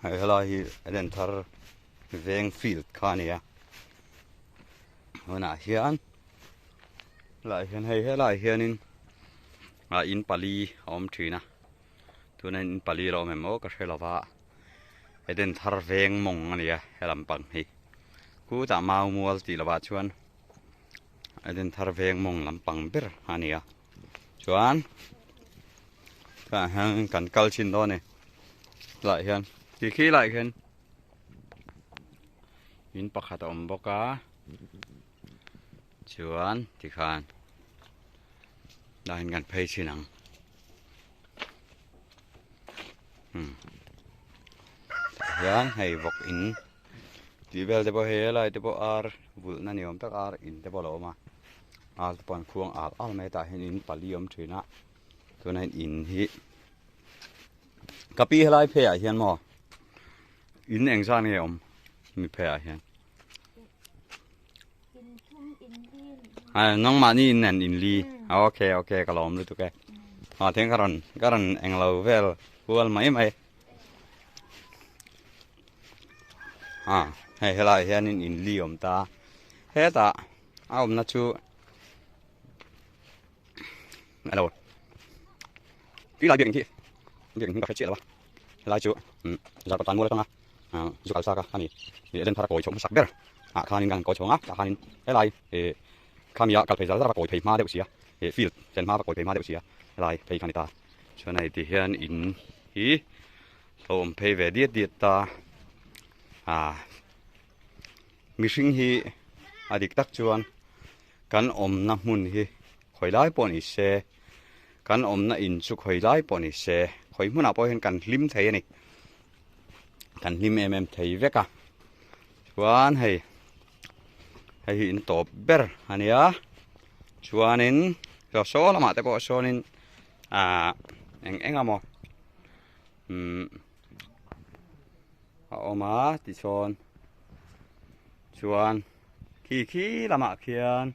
Hei helai hi Eden thar veng field kha a ni a hunah hian helaiah hian hei helaiah hianin ah in pali a awm thin a tuna in pali a lo awm em aw ka hre lo va Eden thar veng mawng a ni a he lampang hi khutah mau mual tih lovah chuan Eden thar veng mawng lampang ber a ni a chuan tah hian kan kal thin dawn a ni tlaiah hian ti khi laiah khian in pakhat a awm bawk a chuan tikhan tlaiah hian kan phei thin ang umm tah hian hei vawk in tih vel te pawh hei helai te pawh ar vulhna ni awm tak ar in te pawh a lo awm a ar te pawh an khuang al al mai a tah hian in pali a awm thin a tunah hian in hi ka pi helai phei ah hian maw in eng zan nge awm mi phei ah hian nangmahni in nen in li okay okay ka lawm lutuk e ah theng ka rawn ka rawn englo vel kual mai mai ah hei helai hianin in li awm ta hetah a awmna chu alo tui lai biakinn khi biakinn hming ka hre chiah lo a helai chu zarkawt tan mual atanga zu kal chak a ani eden thar a kawi chhoh hmasak ber ah khanin kan kawi chhawng a tah khanin helai ih khami ah kal phei zal zal a kawi phei hma deuh sia ih field chen hma a kawi phei hma deuh sia helai phei kha a ni ta chuan hei ti hian in hi lo awm phei ve diat diat ta ah mihring hi a dik tak chuan kan awmna hmun hi khawi lai pawh ni se kan awmna in chu khawi lai pawh ni se khawi hmunah pawh hian kan hlim thei a ni kan hlim em em thei vek a chuan hei hei hi in tawp ber a nia chuanin saw lamah te pawh sawnin ah eng eng emaw umm a awm a tichuan chuan khi khi lamah khian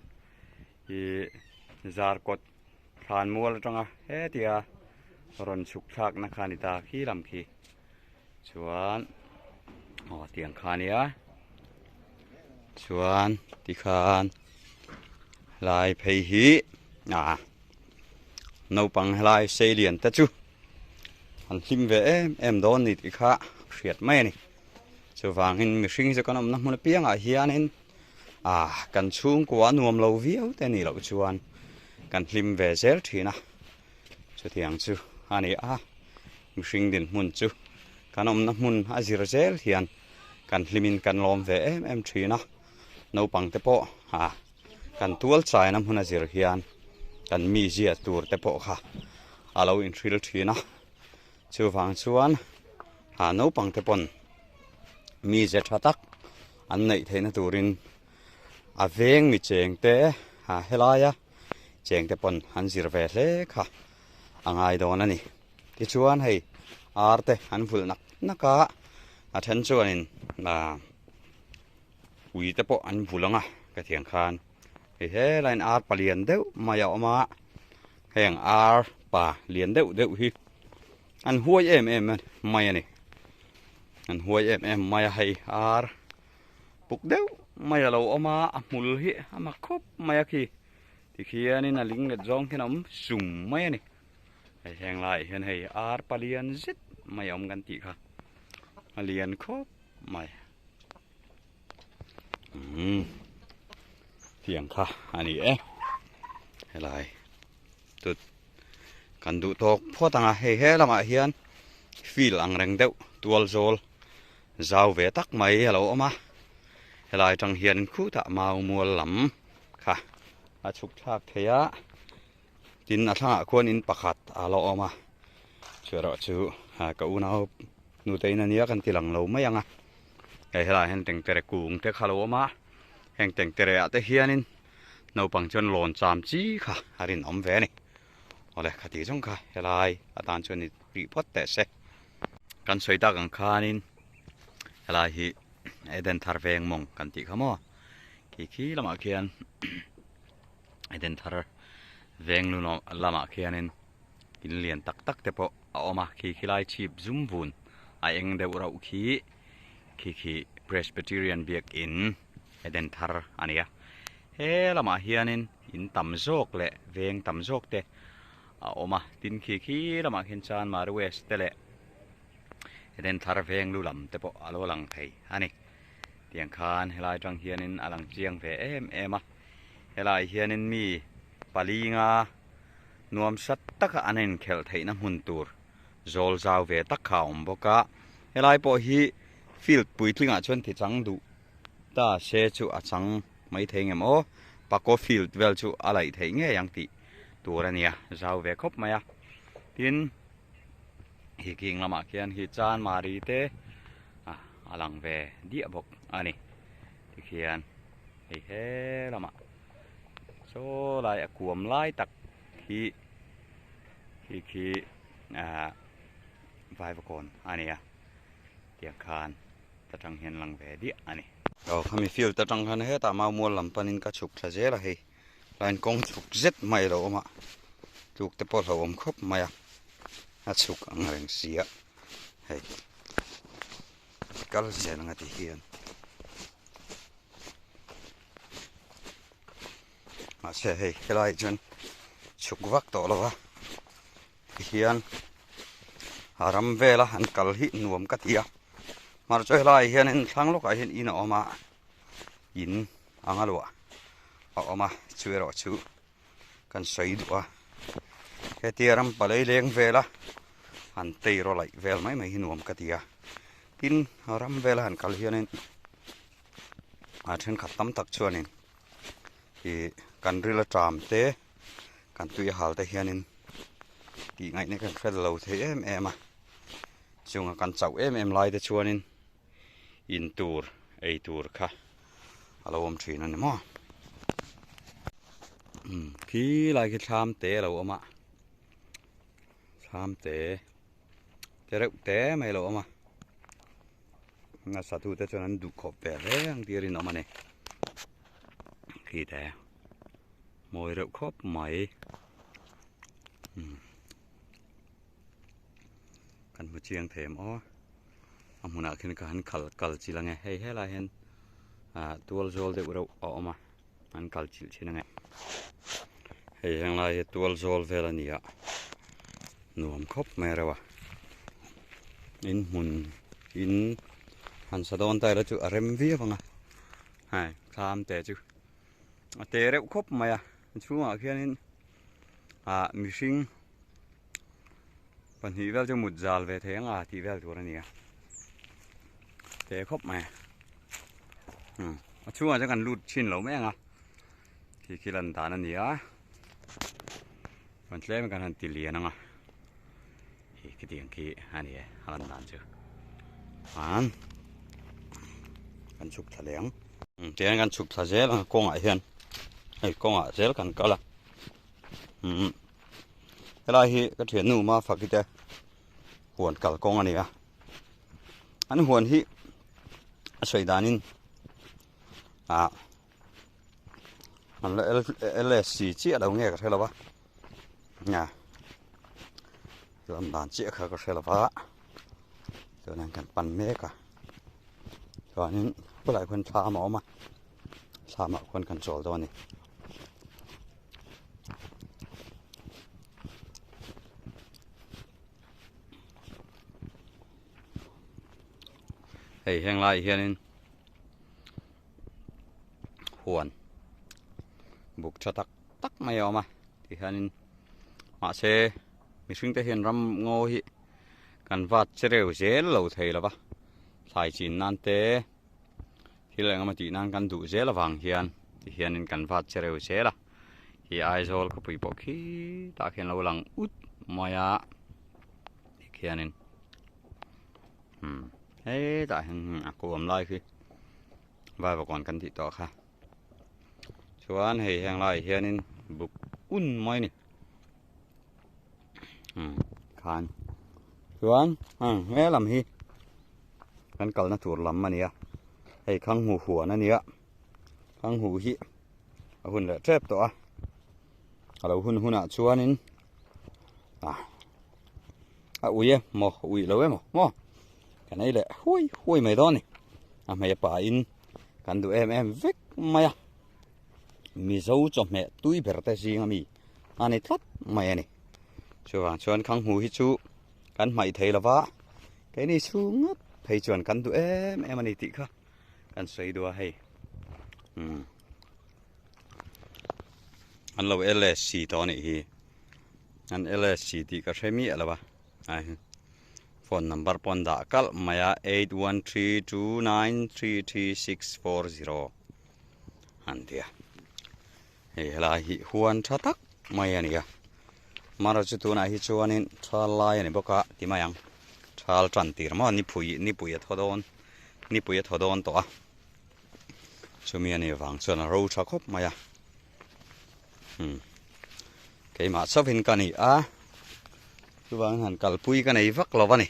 ih zarkawt thlan mual atanga hetia rawn chhuk thlakna kha a ni ta khi lam khi chuan aw tiang kha a nia chuan tikhan lai phei hi ah naupang helai sei lian te chu an hlim ve em em dawn ni tih kha hriat mai a ni chuvangin mihring chu kan awmna hmun apiangah hianin ah kan chhungkua a nuam lo viau te nih loh chuan kan hlim ve zel thin a chutiang chu a ni a mihring dinhmun chu kan awmna hmun a zir zel hian kan hlimin kan lawm ve em em thin a naupang te pawh ah kan tual chaina hmun a zir hian kan mi zia tur te pawh kha a lo inhril thin a chuvang chuan ah naupang te pawn mi ze tha tak an neih theihna turin a veng mi cheng te ah helaia cheng te pawn an zir ve hle kha a ngai dawn a ni tichuan hei ar te an vulh nak nak a a then chuanin ah ui te pawh an vul ang a ka thiang khan hei helaiin ar palian deuh mai a awm a heng ar pa lian deuh deuh hi an huai em em mai a ni an huai em em mai a hei ar puk deuh mai a lo awm a a hmul hi a mak khawp mai a khi tikhianin a ling let zawng hian a awm sum mai a ni hei heng laiah hian hei ar palian zet mai a awm kan tih kha a lian khawp mai. Umm tiang kha a ni e helai tut kan duh tawk phawt ang a hei he lamah hian field ang reng deuh tual zawl zau ve tak mai a lo awm a helai atang hian khutah mau mual lam kha a chhuk thlak thei a tin a thlangah khuan in pakhat a lo awm a chhuah erawh chu ka unau nute in ania kan ti lang lo mai ang a hei helaiah hian tengtere kung te kha a lo awm a heng tengtere ah te hianin naupang chuan lawn cham chi kha a rinawm ve a ni awle khati zawng kha helai atan chuan ni rih phawt teh se kan sawi tak ang khanin helai hi Eden thar veng mawng kan tih kha maw khi khi lamah khian. Eden thar veng lu lamah khianin in lian tak tak te pawh a awm a khi khilai chhip zum vun A eng deuh rauh khi khi khi Presbyterian biakin Eden thar a ni a. He lamah hianin in tam zawk leh veng tam zawk te a awm a, tin khi khi lamah khian Chanmari West te leh Eden thar veng lu lam te pawh a lo lang thei a ni. Tiang khan helai atang hianin a lang chiang ve em em a, helai hianin mi palinga nuam sat taka an inkhelh theihna hmun tur zawl zau ve tak kha a awm bawk a, helai pawh hi field puitlingah chuan ti chang duh ta se chu a chang mai thei ngem aw, pakaw field vel chu a laih theih ngei ang tih tur a nia, zau ve khawp mai a, tin hi king lamah khian hi chanmari te a lang ve diah bawk a ni tikhian hei he lamah saw lai a kuam lai tak hi khi khi ahh vaivakawn a ni a tiang khan ta tang hian lang ve diah a ni. Aw khami field atang khan hetah mau mual lam panin ka chhuk thla zel a hei line kawng chhuk zet mai a lo awm a tluk te pawh a hlauhawm khawp mai a a chhuk ang reng si a hei kal zel ang a ti hian. Mahse hei helai chuan chhuk vak tawh lo va tihian a ram vela an kal hi nuam ka ti a mar chu helai hianin thlang lawkah hian in a awm a in anga luah a awm a chu erawh chu kan sawi duh a hetia ram palei leng vela han tei rawh laih vel mai mai hi nuam ka ti a tin ram vela han kal hianin a thenkhat tam tak chuanin ih kan ril aṭam te kan tui hal te hianin tih ngaihna kan hre lo thei em em a chunga kan chauh em em lai te chuanin in tur ei tur kha a lo awm thin a ni maw umm khi lai khi thlam te a lo awm a thlam te te reuh te mai a lo awm a. Nasa tute chuan an duh khawp ve hle ang tih a rinawm a ni. Khi te mawi reuh khawp mai. Kan hmu chiang thei em aw. A hmunah khian ka han khal kal chilh ange. Hei helai hian ah tual zawl deuh reuh a awm a. An kal chilh thin ange. Hei henglai hi tual zawl vel a ni a. Nuam khawp mai reuh a. In hmun in han sa dawn ta ila chu a rem viau ang a. Hei thlam te chu a te reuh khawp mai a. A chhungah khianin ah mihring pahnih vel chu mut zal ve thei ang a tih vel tur a ni a te khawp mai umm a chhungah chuan kan lut thin lo mai ang a khi khi lan dan a ni a chuan tlem kan han ti lian ang a khi khitiang khi a ni e a lan dan chu an kan chhuk thla leh ang tihian kan chhuk thla zel ang a kawngah hian hei kawngah zel kan kal a umm. Helai hi ka thiannu Mafaki te huan kalkawng a ni a, an huan hi a sawi danin ah an la LSC chiah lo nge ka hre lo va nia lam dan chiah kha ka hre lo va chuanin kan pan mek a chuanin khawlai khuan thlam a awm a thlamah khuan kan chawl dawn a ni. Hei heng lai hianin huan buk tha tak tak mai a awm a tihianin mahse mihring te hian ram ngaw hi kan vat che reu zel lo thei lo va thlai chin nan te. Thil engemaw tih nan kan duh zel avang hian tihianin kan vat che reu zel a, hi Aizawl khawpui pawh khi tah khian lo lang ut mai a tikhianin umm hetah hian a kuam lai khi Vaivakawn kan tih tawh kha chuan hei heng laiah hianin buk un mai a ni umm khan chuan he lam hi. Kan kalna tur lam a ni a, hei Khanghu huan a ni a, Khanghu hi a hun leh tep tawh a, a lo hun hunah chuanin ah a ui emaw ui lo emaw maw. Kan ei leh huai huai mai dawn a ni. A hmei a pa in kan duh em em vek mai a. Mizo chawhmeh tui ber te zing ami a ni tlat mai a ni. Chuvang chuan Khanghmu hi chu kan hmaih thei lova keini chhung ngawt phei chuan kan duh em em a ni tih kha kan sawi duh a hei. Umm an lo LSC tawh a nih hi. An LSC tih ka hre miah lo a. Phone number pawh an dah kalh mai a 8132933640 an ti a hei helai hi huan tha tak mai a ni a mara chu tunah hi chuanin thal lai a ni bawk a ti mai ang thal tan tir maw nipui nipui a thaw dawn nipui a thaw dawn tawh a chumi a nih vang chuan a ro tha khawp mai a umm keimah chauhin ka ni a chuvangin han kalpui ka nei vak lo a ni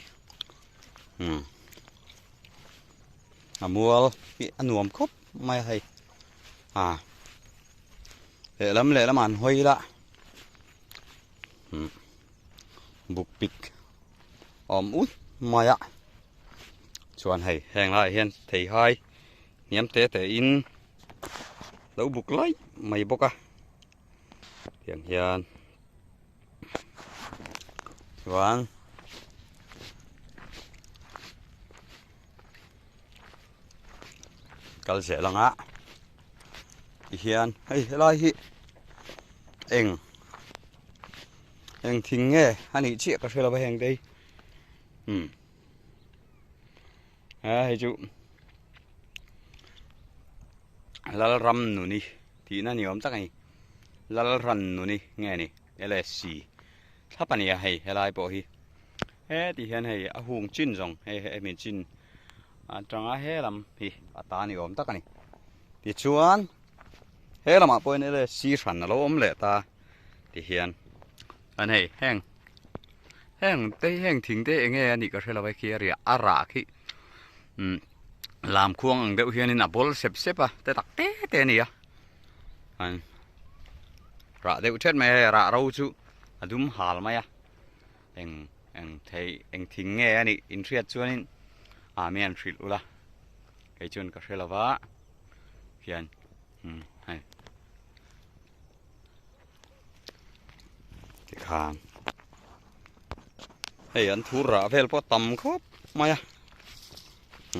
umm a mual hi a nuam khawp mai a hei a lehlam lehlamah an hawi ila umm buk pik a awm ut mai a chuan hei heng laiah hian theihai hniam te te in lo buk lai mai bawk a tiang hian chuan kal zel ang a tihian hei helai hi eng eng thing nge a nih chiah ka hre lo va heng te hi umm a hei chu Lalram nuni tihna ni awm tak a ni. Lalran nuni nge ni LSC thlap a ni a hei helai pawh hi heti hian hei a hung chin zawng hei hemi chin atanga he lam hi a ta ni awm tak a ni. Tichuan he lamah pawhin LSC hran a lo awm leh ta ti hian an hei heng heng te hi heng thing te eng nge a nih ka hre lo a khi a riah a rah khi umm lam khuang ang deuh hianin a bawl sep sep a te tak te te a ni a rah deuh thet mai a rah ro chu a dum hal mai a eng eng thei eng thing nge a nih inhriat chuanin ah mi an hrilh ula kei chuan ka hre lo va hian umm hei tikhan hei an thur rah vel pawh tam khawp mai a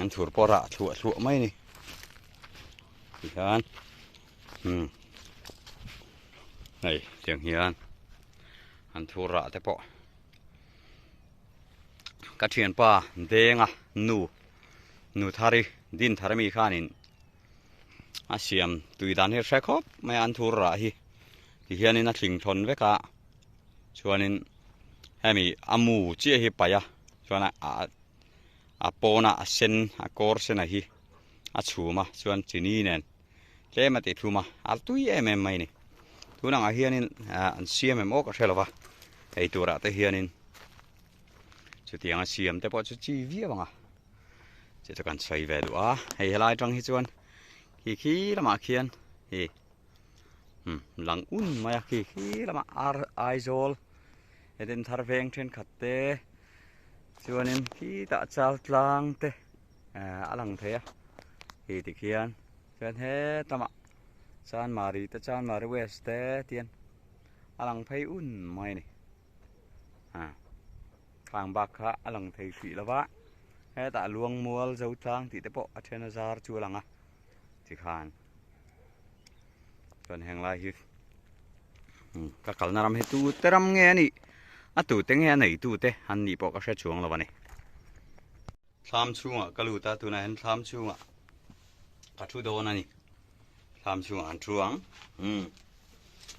an thur pawh rah thluah thluah mai a ni tikhan umm hei tiang hian an thur rah te pawh ka thianpa Denga nu nu Thari Dinthar ami khanin a siam tui dan hi a hre khawp mai a an thur rah hi tihianin a thling thawn vek a chuanin hemi a mu chiah hi paih a chuan a a pawnah a sen a kawr sen a hi a chhum a chuan chini nen tlem a ti thlum a a tui em em mai a ni tun angah hianin ah an siam em aw ka hre lo va eitur ah te hianin chutiang a siam te pawh chu chi viau ang a. Chu chu kan sawi ve duh a hei helai atang hi chuan khi khi lamah khian hi umm lang un mai a khi khi lamah ar Aizawl heten thar veng thenkhat te chuanin khitah chal tlang te eh a lang thei a khi tikhian chuan hetlama Chanmari te Chanmari west te tian a lang phei un mai a ni ah. Khang bak kha a lang thei hrih lo va, hetah Luangmual Zotlang tih te pawh a then a zar chu a lang a, tikhan chuan heng lai hi ka kalna ram hi tu te ram nge a nih a tu te nge a nei tu te an nih pawh ka hre chuang lo a ni. Thlam chhungah ka lut a, tunah hian thlam chhungah ka thu dawn a ni. Thlam chhungah an thu ang, umm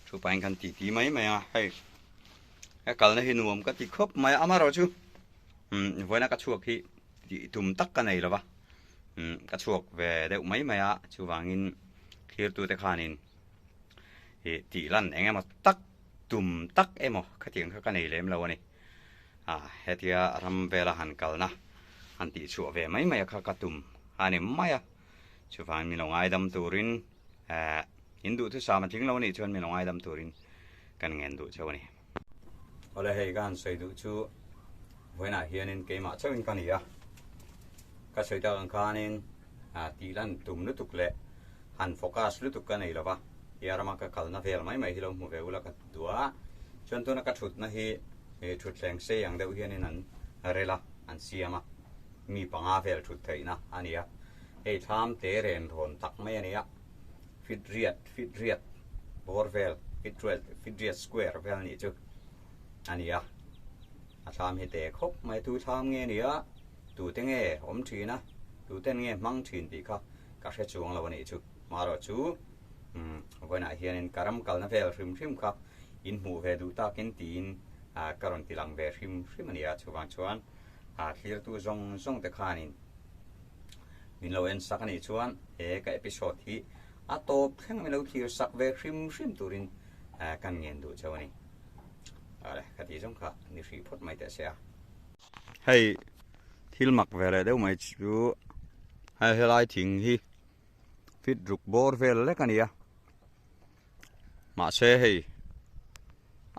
thu pahin kan titi mai mai a, hei he kalna hi nuam ka ti khawp mai a, amaherawhchu umm vawiina ka chhuak hi tih tum tak ka nei lo va, umm ka chhuak ve deuh mai mai a, chuvangin thlirtute khanin ih tih lan eng emaw tak tum tak emaw khatiang kha ka nei lem lo a ni. A hetia ram vela han kalna han tih chhuah ve mai mai a kha ka tum a ni mai a, chuvangin min lo ngaidam turin eh in duhthusam a tling lo anih chuan min lo ngaidam turin kan ngen duh cheu a ni. Awle hei ka han sawi duh chu vawiinah hianin keimah chauhin ka ni a. Ka sawi tak ang khanin tih lan tum lutuk leh han focus lutuk ka nei lova, he rama ka kalna vel mai mai hi lo hmu ve ula ka duh a. Chuan tuna ka thutna hi thutthleng sei ang deuh hianin an rel a, an siam a, mi panga vel thut theihna a ni a. Hei thlam te ren rawn tak mai a ni a, fit riat fit riat bawr vel fit riat fit riat square vel nih chu a ni a. A thlam hi te khawp mai tu thlam nge ni a. Tute nge awm thin a, tuten nge hmang thin tih kha ka hre chuang lo a nih chu. Marawh chu vawiinah hianin ka ram kalna vel hrim hrim kha in hmuh ve duh takin tiin ka rawn ti lang ve hrim hrim a ni a. Chuvang chuan thlirtu zawng zawng te khanin min lo en sak a nih chuan he ka episode hi a tawp thleng min lo thlir sak ve hrim hrim turin kan ngen duh cheu a ni. Awle, ka tih zawng kha ni hrih phawt mai teh se a. Hei thil mak ve leh deuh mai chu hei helai thing hi fit ruk bawr vel lek a ni a mahse hei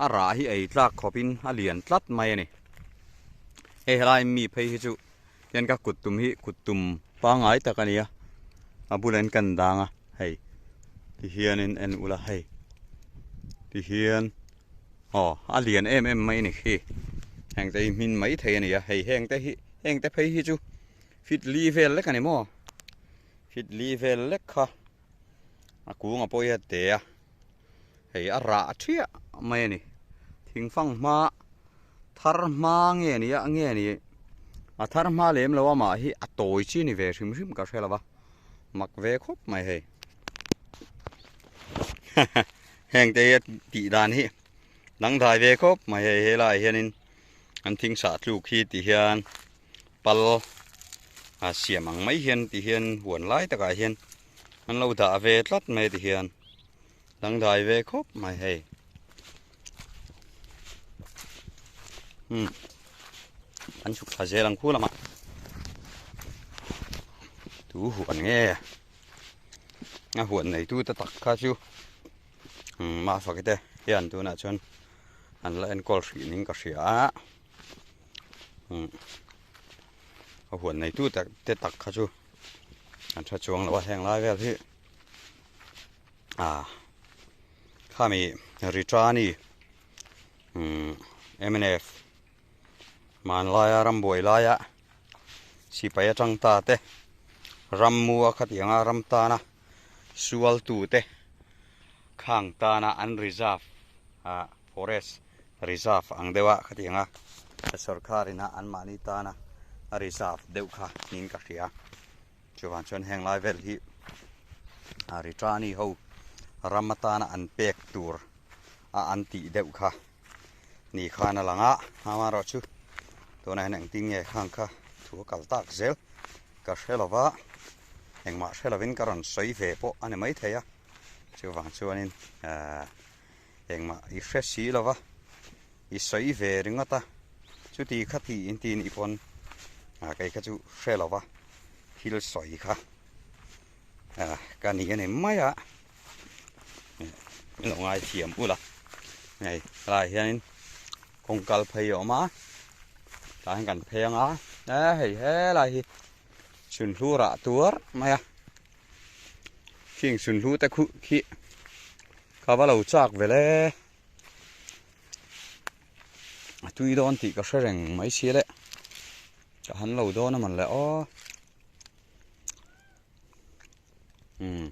a rah hi ei tlak khawp in a lian tlat mai a ni hei helai mi phei hi chu hian ka kut tum hi kut tum pangngai tak a ni a a bulah hian kan dang a hei ti hianin en ula hei ti hian. Aw a lian em em mai a ni khi heng te hi hmin mai thei a ni a hei heng te hi heng te phei hi chu fit li vel lek a ni maw fit li vel lek kha a kung a pawh hi a te a hei a rah thiah mai a ni thing fang hma thar hma nge ni a nge ni a thar hma lem lo amah hi a tawi chi a ni ve hrim hrim ka hre lo va mak ve khawp mai hei Heng te hi a tih dan hi dangdai ve khawp mai hei helaiah hianin an thing sah tluk hi ti hian pal a siam ang mai hian ti hian huan lai takah hian an lo dah ve tlat mai ti hian dangdai ve khawp mai hei umm an chhuk thla zel ang khu lamah tu huan nge. A huan neitu te tak kha chu mahfak te hian tunah chuan an la enkawl hrih ning ka hria a a huan neitu tak te tak kha chu an tha chuang lo a heng lai vel hi a khami Ritani mnf hmanlaia rambuai laia sipai atang ta te rammua khatianga ram tana sual tu te khang tana an reserve ah forest reserve ang deuh a khatianga sorkar ina an mahni tana a reserve deuh kha niin ka hria chuvang chuan heng lai vel hi a ritani ho ram atana an pek tur a an tih deuh kha. Ni khan a lang a, amaherawhchu tunah hian engtin nge khang kha thu a kal tak zel ka hre lo va, engmah hre lovin ka rawn sawi ve pawh a ni maithei a, chuvang chuanin ehh engmah i hre si lo va, i sawi ve ringawt a, chuti kha ti in ti nih pawn kei kha chu hre lo va thil sawi kha ka ni a ni mai a. Min lo ngai thiam ula hei helaiah hianin kawng kal phei a awm a tah hian kan phei anga e hei helai hi sunhlu rah tuar mai a khing sunhlu te khuh khi ka va lo chak vel e a tui dawn tih ka hre reng mai sia le ka han lo dawn a man le aw. Umm.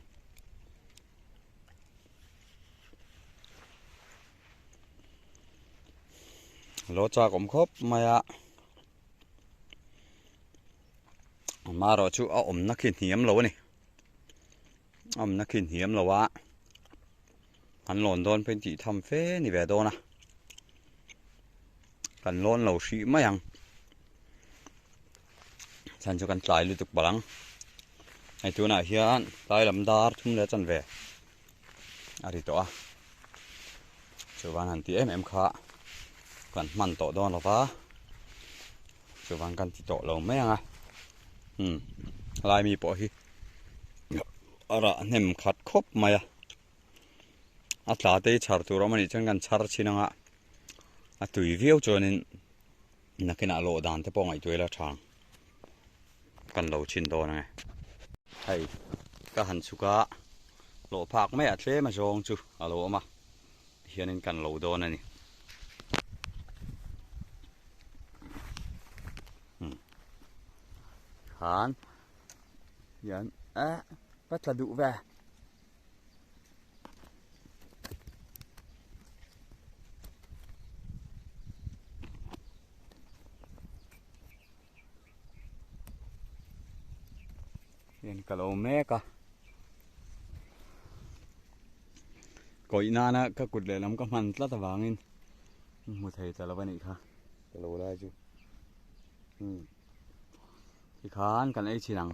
Lo chak awm khawp mai a. Amaherawh chu a awmna khi hniam lo a ni. A awmna khi hniam lo a. An lawn dawn phei tih tham fe ni ve dawn a. Kan lawn lo hrih mai ang. Chhan chu kan tlai lutuk palh ang. Hei tunah hian tlai lam dar thum leh chanve a ri tawh a. Chuvan han ti em em kha kan hman tawh dawn lo va, chuvan kan ti tawh lo mai ang a. Umm helai mi pawh hi a rah hnem khat khawp mai a. A tla te hi chhar tur a awm a nih chuan kan chhar chhin ang a, a tui viau chuanin. Nakinah lawh dan te pawh ngaihtuah ila tha. Kan lo chhin dawn ange. Hei ka han chhuk a, hlawh phak mai ah tlem a zawng chu a lo awm a, tihianin kan lo dawn a ni. Khan hian eh ka tla duh ve. Hian ka lo mek a kawih nana ka kut lehlam ka hman tlat avangin hmu thei ta lo a nih kha ka lo lai chu tikhan kan ei chhin ang.